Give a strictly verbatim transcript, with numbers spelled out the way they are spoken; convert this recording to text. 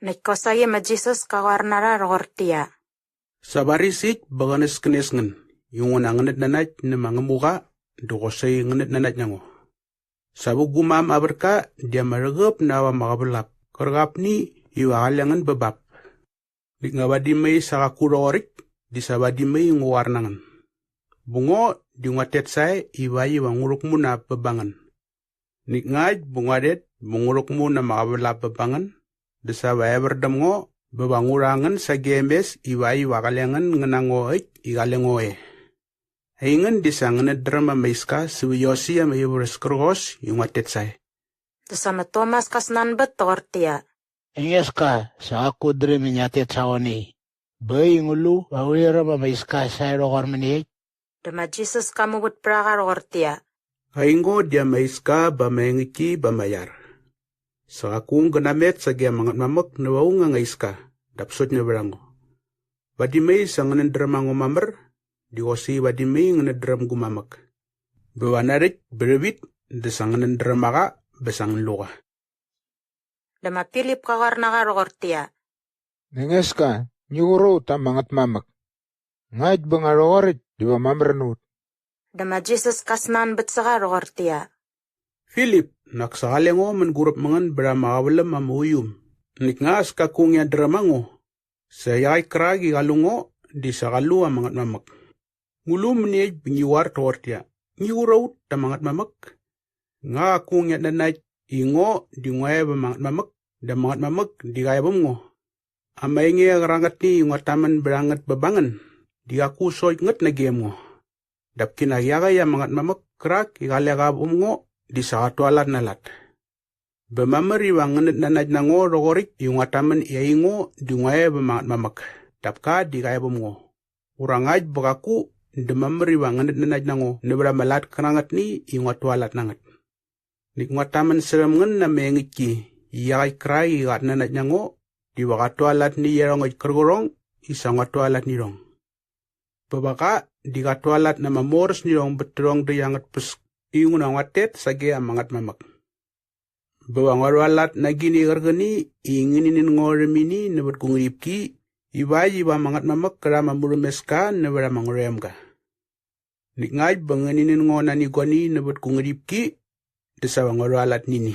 Näkt kosaqi ma Jisas ka qoar na rha rhoqortäqyia, “Sa varis äkt bä qänäskänes ngän, inguna ngänät nanakt nä ma Ngämuqa dä qosaqi ngänät nanakt na ngo. Sa vä gu mam aa värka di ama rhäqäp na ap ama qävälap kärqapni iva qale ngän bä bap. Näkt nga vadi mai sa qaku rhoqoräkt di sa vadi mai ngu qoar na ngän. Bä ngo di nguat tet sae ivakt iva ngu rhäkmu na ap bä ba ngän. Näkt ngakt bä ngua rhet bä ngu rhäkmu na ama qävälap bä ba ngän dä sa va evär däm ngo bä va ngu rha ngän sagem mes ivakt iva qale ngän ngän na ngo äkt i qale ngo e. Aingän di sa ngänät dräm ama iska sävä iosäkt ama ivärhäs kärqos i nguat tet sae.” Dä sa ma Tomas ka snanbät toqortäqyia, “Engeska, sa qaku ut dräm i ngiat tet sa qa onei. Bä äkt i ngu lu va urhi räm ama iska sae rhoqor mäniekt?” Dä ma Jisas ka muvät pät a qa rhoqortäqyia, “Aingo di ama iska bä ama engäktki bä ama iar. Sa qaku aung gä namet sage ama Ngätmamäk näva aung anga iska dap sokt nävät a ngo. Vadi mai sa ngänät dräm a ngo mamär di qosaqi vadi mai ngänät dräm gu mamäk. Bä va narhäkt bä rhävit dä sa ngänät dräm a qa bä sa ngän lu qa.” Dä ma Filip ka qoar na qa rhoqortäqyia, “Engeska, ngi qur a ut ama Ngätmamäk. Ngakt bä nga rhoqoräkt diva mamär na ut.” Dä ma Jisas ka snanbät sä qa rhoqortäqyia, “Filip, nak sa qale ngo mänguräp mä ngän bät ama qäväläm ama uium näkt nga as kaku ngiat dräm a ngo? Sa iaqäkt kärak i qa lu ngo di sa qa lu ama Ngätmamäk. Ngu lu mäniekt bä ngi qoar toqortäqyia, ‘Ngi qur a ut ta ama Ngätmamäk?’ Nga qaku ngiat nanakt i ngo di ngua e vä ama Ngätmamäk dä ama Ngätmamäk di qa e väm ngo. Ama enge qärangätni i nguat tamän bät a ngät bä ba ngän di qaku sokt ngät nagem ngo. Dap kinak iaqäkt ama Ngätmamäk kärak i qale qa väm ngo di sa qat tualat na lat. Bä mamär iva ngänät nanakt na ngo rhoqoräkt i nguat tamän i aingo di ngua e vä ama Ngätmamäk dap ka di qa e väm ngo. Ura ngakt bä qaku dä mamär iva ngänät nanakt na ngo nävät ama lat kärangätni i nguat tualat na ngät. Näkt nguat tamän särhäm ngän na ama engäktki i iaqäkt kärak i qat nanakt na ngo diva qat tualat nä iarhongäkt kärqärhong i sa nguat tualat nä irhong. Bä va qa di qat tualat na ama moräs nä irhong bät tärhong däkt angät tpäs inguna nguat tet sage ama Ngätmamäk. Bä va ngua rhualat na agini qärqäni i ngäni nän ngo rhäm ini nävät gu ngärhipki ivakt iva ama Ngätmamäk kä rha ama murhämeska nävät ama Ngärhoemga. Näkt ngakt bä ngäni nän ngo nani guani nävät gu ngärhipki dä sa va ngua rhualat nä ini.”